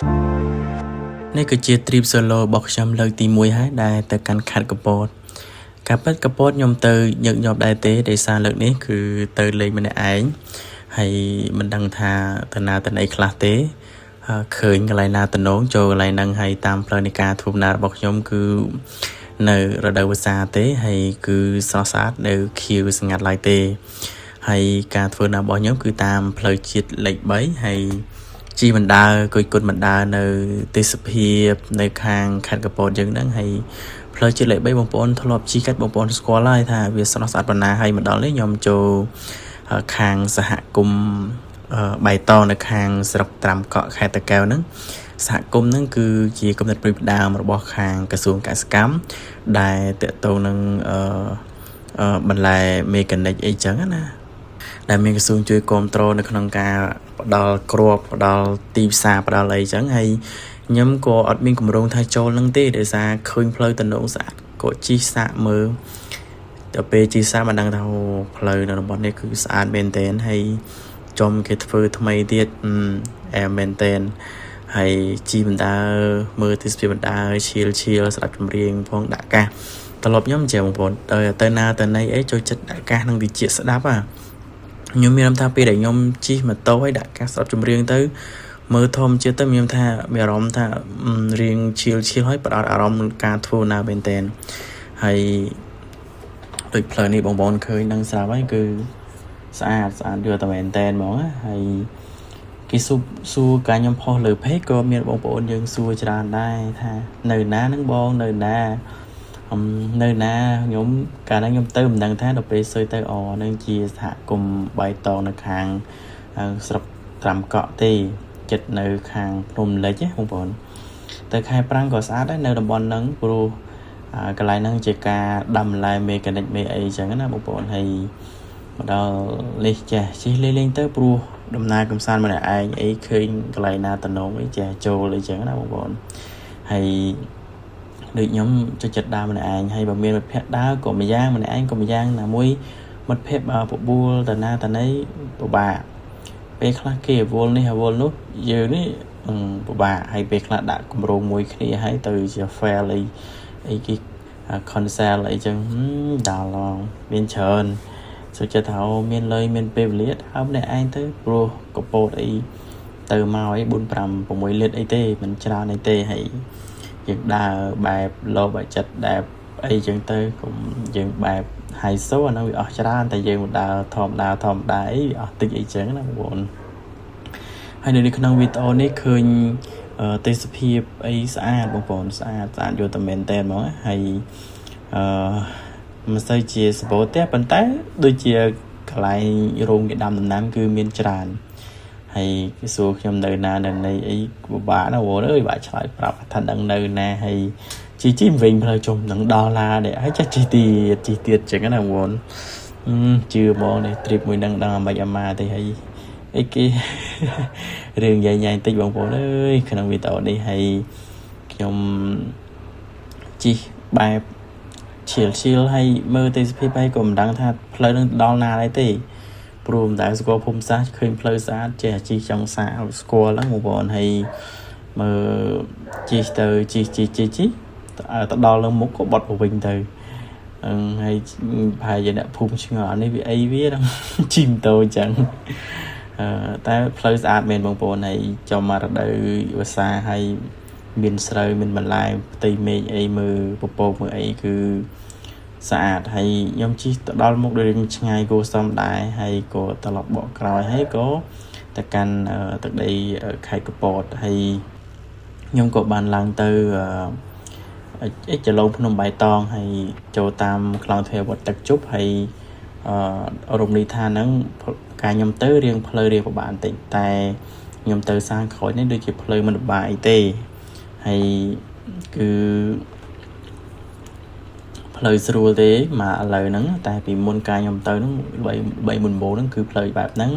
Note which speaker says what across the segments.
Speaker 1: នេះគឺជា trip solo របស់ខ្ញុំលើកទី1ហើយដែលទៅកាន់ខេត្តកំពតការពិតកំពតខ្ញុំទៅញឹកញាប់ដែរទេដោយសារលើកនេះគឺទៅលេងម្នាក់ឯងហើយមិនដឹងថាទៅណាទៅណីខ្លះទេហើយឃើញកន្លែងណាតំណងចូលកន្លែងហ្នឹងហើយតាមផ្លូវនៃការធ្វើដំណើររបស់ខ្ញុំគឺនៅរដូវវស្សាទេហើយគឺស្រស់ស្អាតនៅខៀវស្ងាត់ឡើយទេហើយការធ្វើដំណើររបស់ខ្ញុំគឺតាមផ្លូវជាតិលេខ3ហើយ ជិះបណ្ដើគុយគុណបណ្ដើនៅទេសភាពនៅខាងខេត្តកំពតយើងហ្នឹងហើយផ្លូវជាតិលេខ3បងប្អូនធ្លាប់ជិះកាត់បងប្អូនស្គាល់ហើយថាវាស្រស់ស្អាតប៉ុណ្ណាហើយមកដល់នេះខ្ញុំចូលខាងសហគមន៍បៃតងនៅខាងស្រុកត្រាំកក់ខេត្តតាកែវហ្នឹងសហគមន៍ហ្នឹងគឺជាគំនិតប្រៀបដើមរបស់ខាងក្រសួងកសិកម្មដែលតកតងនឹងអឺបន្លែមេកានិកអីចឹងណា ដែលមានក្រសួងជួយគ្រប់គ្រងនៅក្នុងការផ្ដល់គ្រាប់ផ្ដល់ទីផ្សារផ្ដល់អីចឹងហើយខ្ញុំក៏អត់មានគម្រោងថាចូលនឹងទេដោយសារឃើញផ្លូវតំណងស្អាតក៏ជិះសាកមើលដល់ពេលជិះសាកមិនដឹងថាអូផ្លូវនៅតំបន់នេះគឺស្អាតមែនទែនហើយចំគេធ្វើថ្មីទៀតអែមមែនទែនហើយជិះបណ្ដើមើលទេសភាពបណ្ដើឈៀលឈៀលស្ដាប់ចម្រៀងផងដាក់កាសត្រឡប់ខ្ញុំជាបងប្អូនទៅទៅណាទៅណីអីចូលចិត្តដាក់កាសនឹងវិជាស្ដាប់អាខ្ញុំមានអារម្មណ៍ថាពេលដែលខ្ញុំជិះម៉ូតូហើយដាក់កាសស្ដាប់ចម្រៀងទៅមើលធម្មជាតិទៅមានថាមានអារម្មណ៍ថារៀងឈៀលឈៀលហើយផ្ដោតអារម្មណ៍ការធ្វើណាមែនតើហើយដូចផ្លូវនេះបងប្អូនឃើញនឹងស្រាប់ហើយគឺស្អាតស្អាតយកតែមែនតែនហ្មងហើយគេសួរសួរការខ្ញុំផុសលើ page ក៏មានបងប្អូនយើងសួរច្រើនដែរថានៅណានឹងបងនៅណានៅណាខ្ញុំកាលហ្នឹងខ្ញុំទៅមិនដឹងថាដល់ពេលសើទៅអនឹងជាសហគមន៍បៃតងនៅខាងស្រុកត្រាំកក់ទេចិត្តនៅខាងភ្នំលិចណាបងប្អូនទៅខែប្រាំងក៏ស្អាតដែរនៅតំបន់ហ្នឹងព្រោះកន្លែងហ្នឹងជាការដាំបន្លែមេកានិកមេអីចឹងណាបងប្អូនហើយមកដល់នេះចេះជិះលេងៗទៅព្រោះដំណើរកំសាន្តម្នាក់ឯងអីឃើញកន្លែងណាតំណងអីចេះចូលអីចឹងណាបងប្អូនហើយដូចខ្ញុំចូលចិត្តដើរម្នាក់ឯងហើយបើមានមិត្តភ័ក្តិដើរក៏ម្យ៉ាងម្នាក់ឯងក៏ម្យ៉ាងណាមួយមិត្តភ័ក្តិបើបបួលតាណាតាណីពិបាកពេលខ្លះគេអវល់នេះអវល់នោះយើងនេះពិបាកហើយពេលខ្លះដាក់គម្រោងមួយគ្នាហើយទៅជា fail អីអីគេ cancel អីចឹងដល់មានច្រើនសុខចិត្តថាមានលុយមានពេលវេលាដើរម្នាក់ឯងទៅព្រោះកពតអីទៅមកអី4 5 6លីត្រអីទេមិនច្រើនអីទេហើយយើងដើរបែបលោបែបចិត្តបែបអីចឹងទៅកុំយើងបែប high so អានោះវាអស់ច្រើនតែយើងដើរធម្មតាធម្មតាអីវាអស់តិចអីចឹងណាបងប្អូនហើយនៅក្នុងវីដេអូនេះឃើញទេសភាពអីស្អាតបងប្អូនស្អាតស្អាតយកតែមែនតើហ្មងហើយអឺមិនសូវជាសម្បូរទេប៉ុន្តែដូចជាកន្លែងរោងគេដាំដំណាំគឺមានច្រើនហើយគេសួរខ្ញុំនៅណានៅណីអីពិបាកណាស់បងអើយបាក់ឆ្លើយប្រាប់ថាដឹងនៅណាហើយជីជីវិញផ្លូវជុំនឹងដល់ណាដែរហើយចេះជីទៀតជីទៀតចឹងណាបងជឿហ្មងនេះ trip មួយនឹងដល់អាម៉េចអាម៉ាទេហើយអីគេរឿងញ៉ៃញ៉ៃតិចបងប្អូនអើយក្នុងវីដេអូនេះហើយខ្ញុំជិះបែបឈៀលឈៀលហើយមើលទេសភាពហើយក៏មិនដឹងថាផ្លូវនឹងដល់ណាដែរទេព្រោះមិនដែលស្គាល់ភូមិសាស្ត្រឃើញផ្លូវស្អាតចេះជិះចង់សាកស្គាល់ហ្នឹងបងប្អូនហើយមើលជិះទៅជិះជិះជិះជិះទៅដល់លើមុខក៏បត់ទៅវិញទៅអឺហើយប្រហែលជាអ្នកភូមិឆ្ងល់អានេះវាអីវាហ្នឹងជិះម៉ូតូអញ្ចឹងអឺតែផ្លូវស្អាតមែនបងប្អូនហើយចំមករដូវវស្សាហើយមានស្រូវមានបន្លែផ្ទៃមេឃអីមើលពពកមើលអីគឺស្អាតហើយខ្ញុំជិះទៅដល់មុខដូចរៀងឆ្ងាយគួរសមដែរហើយក៏ត្រឡប់បកក្រោយហើយក៏ទៅកាន់ទឹកដីខេត្តកំពតហើយខ្ញុំក៏បានឡើងទៅអីចលងភ្នំបៃតងហើយចូលតាមខ្លោងទ្វារវត្តទឹកជប់ហើយអឺរមណីយដ្ឋានហ្នឹងកាលខ្ញុំទៅរៀងផ្លូវរៀងពិបាកបន្តិចតែខ្ញុំទៅសាងក្រោយនេះដូចជាផ្លូវមិនពិបាកអីទេហើយគឺផ្លូវស្រួលទេមកឥឡូវហ្នឹងតែពីមុនកាលខ្ញុំទៅហ្នឹង3 3មុនបោហ្នឹងគឺផ្លូវបែបហ្នឹង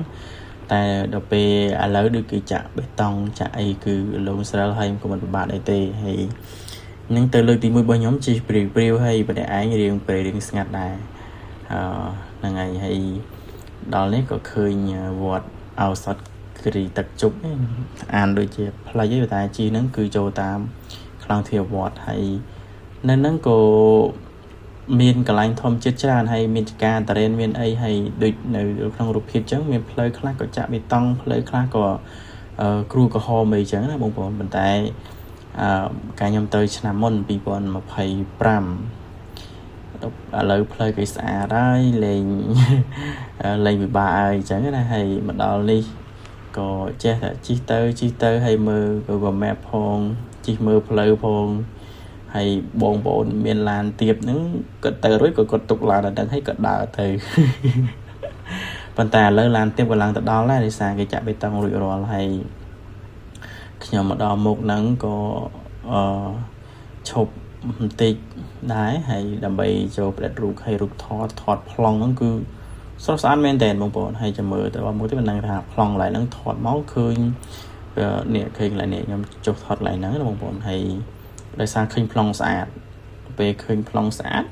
Speaker 1: តែដល់ពេលឥឡូវដូចគឺចាក់បេតុងចាក់អីគឺលងស្រិលហើយក៏មិនពិបាកអីទេហើយនឹងទៅលើកទី1របស់ខ្ញុំជិះព្រាវព្រាវហើយម្នាក់ឯងរៀងព្រៃរៀងស្ងាត់ដែរអឺហ្នឹងហើយហើយដល់នេះក៏ឃើញវត្តឱសថ គិរីទឹកជប់អានដូចជាផ្លិចឯងតែជីហ្នឹងគឺចូលតាមខ្លោងទ្វារវត្តហើយនៅហ្នឹងក៏មានកន្លែងធម្មជាតិច្រើនហើយមានចការតារ៉េនមានអីហើយដូចនៅក្នុងរូបភាពចឹងមានផ្លូវខ្លះក៏ចាក់បេតុងផ្លូវខ្លះក៏គ្រូក្រហមអីចឹងណាបងប្អូនប៉ុន្តែអឺកាលខ្ញុំទៅឆ្នាំមុន2025ឥឡូវផ្លូវគេស្អាតហើយលេងលេងពិបាកហើយអញ្ចឹងណាហើយមកដល់នេះក៏ចេះតែជិះទៅជិះទៅហើយមើល Google Map ផងជិះមើលផ្លូវផងហើយបងប្អូនមានឡានទៀបហ្នឹងគាត់ទៅរួចក៏គាត់ទុកឡានដល់ហ្នឹងហើយក៏ដើរទៅប៉ុន្តែឥឡូវឡានទៀបក៏ឡើងទៅដល់ដែរដោយសារគេចាក់បេតុងរួចរាល់ហើយខ្ញុំមកដល់មុខហ្នឹងក៏អឺឈប់បន្តិចដែរហើយដើម្បីចូលផ្ដិតរូបហើយរូបថតថតប្លង់ហ្នឹងគឺស្រស់ស្អាតមែនតើបងប្អូនហើយចាំមើលទៅមួយទៀតមិនដឹងថាប្លង់កន្លែងហ្នឹងថតមកឃើញនេះឃើញកន្លែងនេះខ្ញុំចុះថតកន្លែងហ្នឹងណាបងប្អូនហើយដោយសារឃើញប្លង់ស្អាតពេលឃើញប្លង់ស្អាត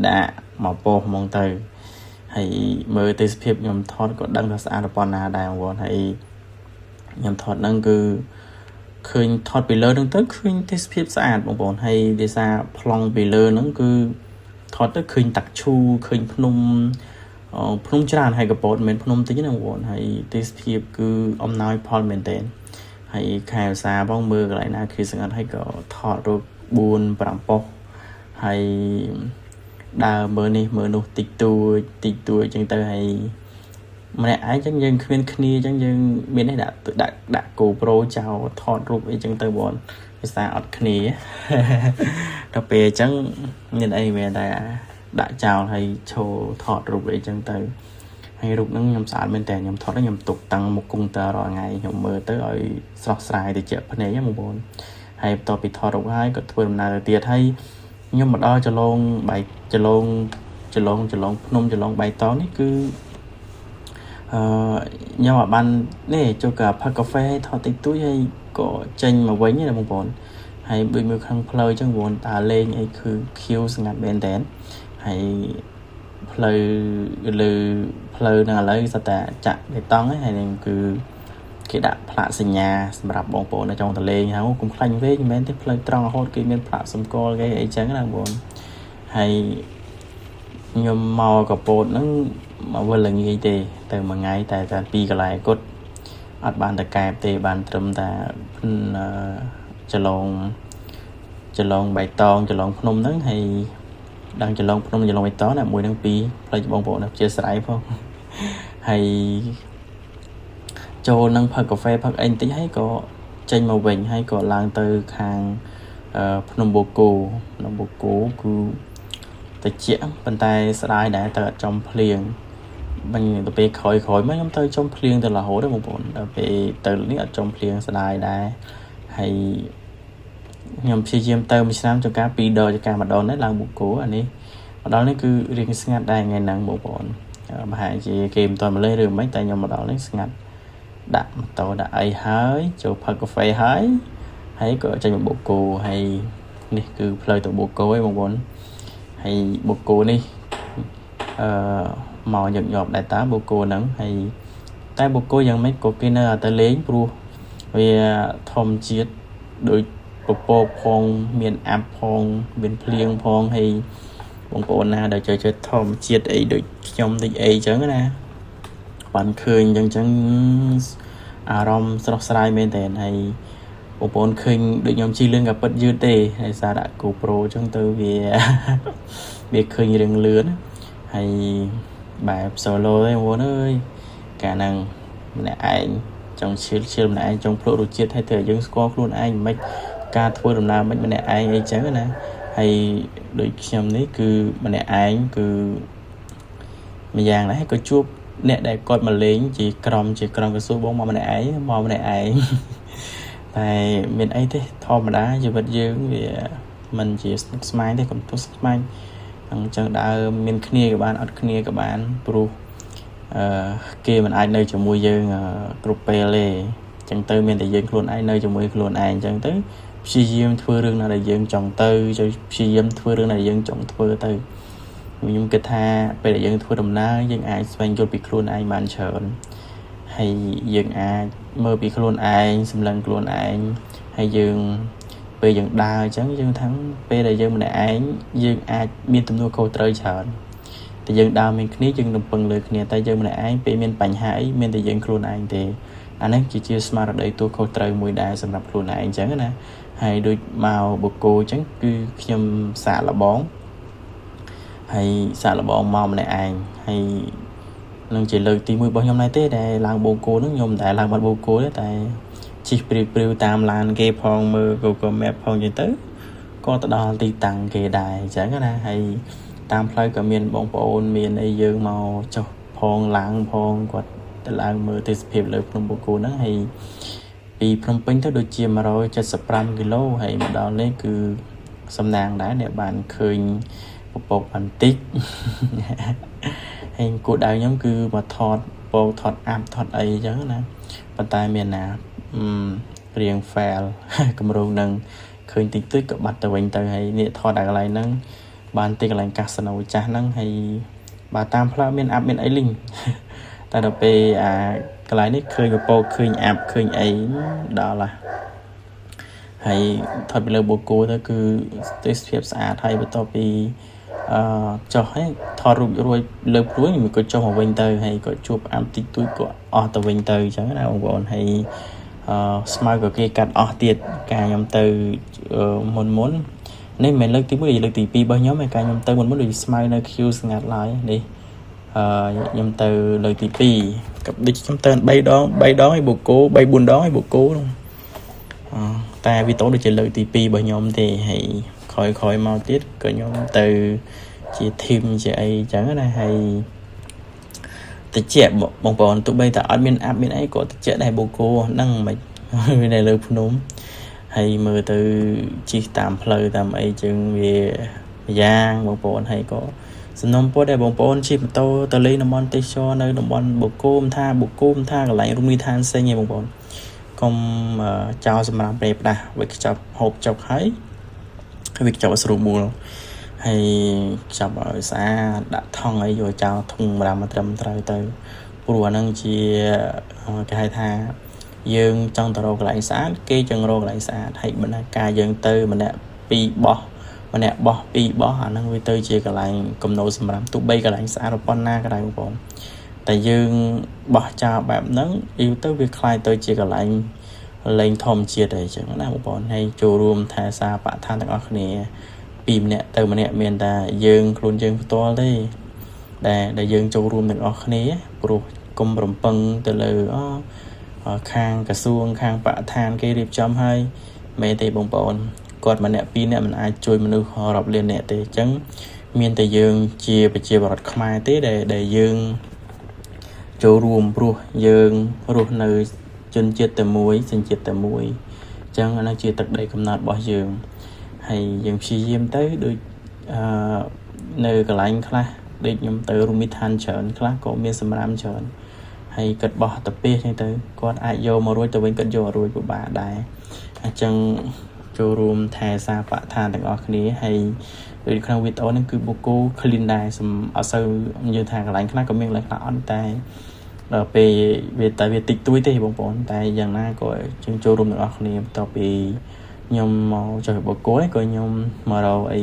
Speaker 1: ដាក់មកពោសហ្មងទៅហើយមើលទេសភាពខ្ញុំថតក៏ដឹងថាស្អាតប៉ុណ្ណាដែរបងប្អូនហើយខ្ញុំថតហ្នឹងគឺឃើញថតពីលើហ្នឹងទៅឃើញទេសភាពស្អាតបងប្អូនហើយដោយសារប្លង់ពីលើហ្នឹងគឺថតទៅឃើញតាក់ឈូឃើញភ្នំភ្នំច្រើនហើយកពតមិនមែនភ្នំតិចណាបងប្អូនហើយទេសភាពគឺអំណោយផលមែនទែនហើយខែឧស្សាហ៍បងមើលកន្លែងណាគឺស្ងាត់ហើយក៏ថតរូប4 5ប៉ុស្តិ៍ហើយដើរមើលនេះមើលនោះតិចតួចតិចតួចចឹងទៅហើយម្នាក់ឯងចឹងយើងគ្មានគ្នាចឹងយើងមាននេះដាក់ដាក់ដាក់ GoPro ចោលថតរូបអីចឹងទៅបងភាសាអត់គ្នាដល់ពេលអញ្ចឹងមានអីមានតែដាក់ចោលហើយឈរថតរូបអីចឹងទៅហើយរូបហ្នឹងខ្ញុំស្អាតមែនតើខ្ញុំថតខ្ញុំទុកតាំងមុខកុងទ័ររាល់ថ្ងៃខ្ញុំមើលទៅឲ្យស្រស់ស្រាយទៅជាភ្នែកហ្នឹងបងប្អូនហើយបន្ទាប់ពីថតរូបហើយក៏ធ្វើដំណើរទៅទៀតហើយខ្ញុំមកដល់ចលងបែកចលងចលងចលងភ្នំចលងបៃតងនេះគឺអឺខ្ញុំអត់បាននេះចូលកាផឹកកាហ្វេថតតិចតួចហើយក៏ចេញមកវិញណាបងប្អូនហើយដូចមើលខាងផ្លូវអញ្ចឹងបងប្អូនតើលេងអីគឺខៀវស្ងាត់មែនតើហើយផ្លូវលើផ្លូវហ្នឹងឥឡូវសុទ្ធតែចាក់បេតុងហើយនឹងគឺគេដាក់ផ្លាកសញ្ញាសម្រាប់បងប្អូននៅចង់ទៅលេងហើយកុំខ្លាញ់វែងមិនមែនទេផ្លូវត្រង់រហូតគេមានផ្លាកសម្គាល់គេអីចឹងណាបងប្អូនហើយខ្ញុំមកកពតហ្នឹងមកវិលល្ងាចទេទៅមួយថ្ងៃតែតែពីរកន្លែងគាត់អត់បានតកែបទេបានត្រឹមតែចលងចលងបៃតងចលងភ្នំហ្នឹងហើយដឹងចលងភ្នំចលងបៃតងណាមួយនឹងពីរផ្លេចបងប្អូនអធិស្ឋានផងហើយចូលនឹងផឹកកាហ្វេផឹកអីបន្តិចហើយក៏ចេញមកវិញហើយក៏ឡើងទៅខាងភ្នំបូកូភ្នំបូកូគឺតិចប៉ុន្តែស្ដាយដែរទៅអត់ចំភ្លៀងបាញ់ទៅពេលក្រោយក្រោយមកខ្ញុំទៅចំភ្លៀងទៅរហូតទេបងប្អូនដល់ពេលទៅនេះអត់ចំភ្លៀងស្ដាយដែរហើយខ្ញុំព្យាយាមទៅមួយឆ្នាំចង្ការ2ដងចង្ការម្ដងដែរឡើងបូកូអានេះម្ដងនេះគឺរៀងស្ងាត់ដែរថ្ងៃហ្នឹងបងប្អូនប្រហែលជាគេមិនទាន់មកលេងឬមិនតែខ្ញុំមកដល់នេះស្ងាត់ដាក់ម៉ូតូដាក់អីហើយចូលផឹកកាហ្វេហើយហើយក៏ចេញមកបូកូហើយនេះគឺផ្លូវទៅបូកូឯងបងប្អូនហើយបូកូនេះអឺមកញឹកញាប់ដែរតាបូកូហ្នឹងហើយតែបូកូយ៉ាងម៉េចក៏គេនៅតែទៅលេងព្រោះវាធម្មជាតិដូចពពកផងមានអាប់ផងមានភ្លៀងផងហើយបងប្អូនណាដែលចូលចិត្តធម្មជាតិអីដូចខ្ញុំដូចអីចឹងណាបានឃើញចឹងចឹងអារម្មណ៍ស្រស់ស្រាយមែនតើហើយបងប្អូនឃើញដូចខ្ញុំជិះលឿនក៏ពិតយឺតទេហើយសារដាក់ GoPro ចឹងទៅវាវាឃើញរឿងលឿនហើយបែប solo ទេបងប្អូនអើយកាលហ្នឹងម្នាក់ឯងចង់ឈៀលឈៀលម្នាក់ឯងចង់ភ្លក់រសជាតិហើយទៅឲ្យយើងស្គាល់ខ្លួនឯងមិនការធ្វើដំណើរមិនម្នាក់ឯងអីចឹងណាហើយដូចខ្ញុំនេះគឺម្នាក់ឯងគឺម្យ៉ាងដែរក៏ជួបអ្នកដែលគាត់មកលេងជាក្រុមជាក្រុមកសួរបងមកម្នាក់ឯងមកម្នាក់ឯងតែមានអីទេធម្មតាជីវិតយើងវាមិនជាស្មុគស្មាញទេកុំទោះស្មាញអញ្ចឹងដើមមានគ្នាក៏បានអត់គ្នាក៏បានព្រោះអឺគេមិនអាចនៅជាមួយយើងគ្រប់ពេលទេអញ្ចឹងទៅមានតែយើងខ្លួនឯងនៅជាមួយខ្លួនឯងអញ្ចឹងទៅព្យាយាមធ្វើរឿងណាដែលយើងចង់ទៅព្យាយាមធ្វើរឿងណាដែលយើងចង់ធ្វើទៅខ្ញុំគិតថាពេលដែលយើងធ្វើដំណើរយើងអាចស្វែងយល់ពីខ្លួនឯងបានច្រើនហ ហើយយើងអាចមើលពីខ្លួនឯងសម្លឹងខ្លួនឯងហើយយើងពេលយើងដើរអញ្ចឹងយើងថាពេលដែលយើងម្នាក់ឯងយើងអាចមានទំនួលខុសត្រូវច្រើនតែយើងដើរមានគ្នាយើងរំពឹងលើគ្នាតែយើងម្នាក់ឯងពេលមានបញ្ហាអីមានតែយើងខ្លួនឯងទេអានេះជាស្មារតីទទួលខុសត្រូវមួយដែរសម្រាប់ខ្លួនឯងអញ្ចឹងណាហើយដូចមកបូកូអញ្ចឹងគឺខ្ញុំសាកល្បងហើយសាកល្បងមកម្នាក់ឯងហើយនឹងជាលើកទី1របស់ខ្ញុំដែរទេដែលឡើងបូកូហ្នឹងខ្ញុំមិនដែលឡើងបាត់បូកូទេតែជិះព្រាវព្រាវតាមឡានគេផងមើល Google Map ផងអញ្ចឹងទៅក៏ទៅដល់ទីតាំងគេដែរអញ្ចឹងណាហើយតាមផ្លូវក៏មានបងប្អូនមានអីយើងមកចុះផងឡើងផងគាត់ទៅឡើងមើលទេសភាពលើភ្នំបូកូហ្នឹងហើយពីភ្នំពេញទៅដូចជា175គីឡូហើយមកដល់នេះគឺសំណាងដែរអ្នកបានឃើញពពកបន្តិចហើយគោលដៅខ្ញុំគឺមកថតពកថតអាប់ថតអីអញ្ចឹងណាប៉ុន្តែមានណារៀង fail គម្រោងនឹងឃើញតិចតួចក៏បាត់ទៅវិញទៅហើយនេះថតដល់កន្លែងហ្នឹងបានទីកន្លែងកាស៊ីណូចាស់ហ្នឹងហើយបើតាមផ្លូវមានអាប់មានអីលីងតែដល់ពេលអាកន្លែងនេះឃើញពពកឃើញអាប់ឃើញអីដល់ឡាហើយថតពីលើបូកូទៅគឺទេសភាពស្អាតហើយបន្ទាប់ពីអឺចុះហើយថតរូបរួចលើព្រួយក៏ចុះមកវិញទៅហើយក៏ជួបអាប់តិចតួចក៏អស់ទៅវិញទៅអញ្ចឹងណាបងប្អូនហើយអឺស្មៅក៏គេកាត់អស់ទៀតការខ្ញុំទៅមុនមុននេះមិនមែនលើកទី1លើកទី2របស់ខ្ញុំឯកាខ្ញុំទៅមុនមុនដូចស្មៅនៅខៀវស្ងាត់ឡើយនេះអឺខ្ញុំទៅលើកទី2ក៏ដូចខ្ញុំទៅ3ដង3ដងឲ្យបូកូ3 4ដងឲ្យបូកូនោះអតែវីដេអូដូចជាលើកទី2របស់ខ្ញុំទេហើយក្រោយក្រោយមកទៀតក៏ខ្ញុំទៅជា team ជាអីចឹងណាហើយតិចបងប្អូនទោះបីតែអត់មានអាប់មានអីក៏តិចដែរបូកូហ្នឹងមិនវានៅលើភ្នំហើយមើលទៅជិះតាមផ្លូវតាមអីចឹងវាយ៉ាងបងប្អូនហើយក៏សំណុំពរដែលបងប្អូនជិះម៉ូតូទៅលេងតំបន់ទេសចរនៅតំបន់បូកូមិនថាបូកូមិនថាកន្លែងរមណីយដ្ឋានផ្សេងឯងបងប្អូនកុំចោលសម្រាប់ប្រេផ្ដាស់វាខ្ចប់ហូបចុកហើយវាខ្ចប់ឲ្យស្រួលបួលហើយខ្ចប់ឲ្យស្អាតដាក់ថង់អីយកចោលធុងម្រាមមកត្រឹមត្រូវទៅព្រោះអាហ្នឹងជាគេហៅថាយើងចង់ទៅរកកន្លែងស្អាតគេចង់រកកន្លែងស្អាតហើយបណ្ណាការយើងទៅម្នាក់ពីរបោះម្នាក់បោះពីរបោះអាហ្នឹងវាទៅជាកន្លែងកំណោសម្រាប់ទោះបីកន្លែងស្អាតប៉ុណ្ណាក៏ដោយបងប្អូនតែយើងបោះចោលបែបហ្នឹងយូរទៅវាคล้ายទៅជាកន្លែងលែងធម្មជាតិអីចឹងណាបងប្អូនហើយចូលរួមថែសាបរិស្ថានទាំងអស់គ្នាពីម្នាក់ទៅម្នាក់មានតែយើងខ្លួនយើងផ្ទាល់ទេដែលយើងចូលរួមទាំងអស់គ្នាព្រោះគុំរំពឹងទៅលើអូខាងក្រសួងខាងបរិស្ថានគេរៀបចំឲ្យមែនទេបងប្អូនគាត់ម្នាក់ពីរនាក់មិនអាចជួយមនុស្សរាប់លានអ្នកទេអញ្ចឹងមានតែយើងជាប្រជាពលរដ្ឋខ្មែរទេដែលយើងចូលរួមព្រោះយើងរស់នៅជនជាតិតែមួយសញ្ជាតិតែមួយអញ្ចឹងអានោះជាទឹកដីកំណត់របស់យើងហើយយើងព្យាយាមទៅដូចអឺនៅកន្លែងខ្លះដូចខ្ញុំទៅរមណីយដ្ឋានច្រើនខ្លះក៏មានសម្រាមច្រើនហើយគាត់បោះតាពីចឹងទៅគាត់អាចយកមករួចទៅវិញគាត់យករួចពិបាកដែរអញ្ចឹងចូលរួមថែសាបរិស្ថានទាំងអស់គ្នាហើយដូចក្នុងវីដេអូនេះគឺបូកូ clean ដែរសំអត់សូវនិយាយថាកន្លែងខ្លះក៏មានកន្លែងខ្លះអត់តែដល់ពេលវាតែវាតិចតួចទេបងប្អូនតែយ៉ាងណាក៏យើងចូលរួមទាំងអស់គ្នាបន្ទាប់ពីខ្ញុំមកចុះបូកូក៏ខ្ញុំមករកអី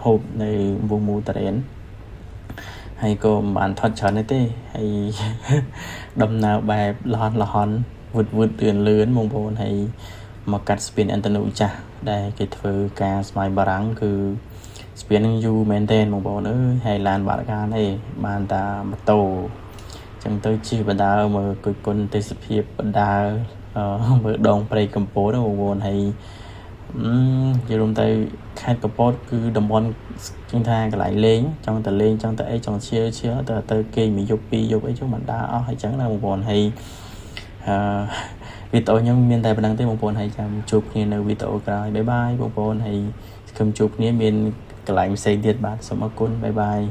Speaker 1: ហូបនៅវងមូតារ៉េនហើយក៏មិនបានថត់ច្រើនទេហើយដំណើរបែបលហន់លហន់វឹតវឹតលឿនលឿនបងប្អូនហើយមកកាត់ស្ពានអន្តនុចាស់ដែលគេធ្វើការស្មៃបារាំងគឺស្ពាននឹងយូរមែនទែនបងប្អូនអើយហើយឡានបាត់កានទេបានតាម៉ូតូចឹងទៅជិះបដើមើលគុជគុណទេសភាពបដើមើលដងព្រៃកំពតបងប្អូនហើយនិយាយរួមទៅខេត្តកំពតគឺតំបន់ជាងថាកន្លែងលេងចង់ទៅលេងចង់ទៅអីចង់ឈៀឈៀទៅទៅគេងមួយយប់ពីរយប់អីចឹងមិនដើរអស់អីចឹងណាបងប្អូនហើយអឺវីដេអូខ្ញុំមានតែប៉ុណ្្នឹងទេបងប្អូនហើយចាំជួបគ្នានៅវីដេអូក្រោយ bye bye បងប្អូនហើយសង្ឃឹមជួបគ្នាមានកន្លែងផ្សេងទៀតបាទសូមអរគុណ bye bye.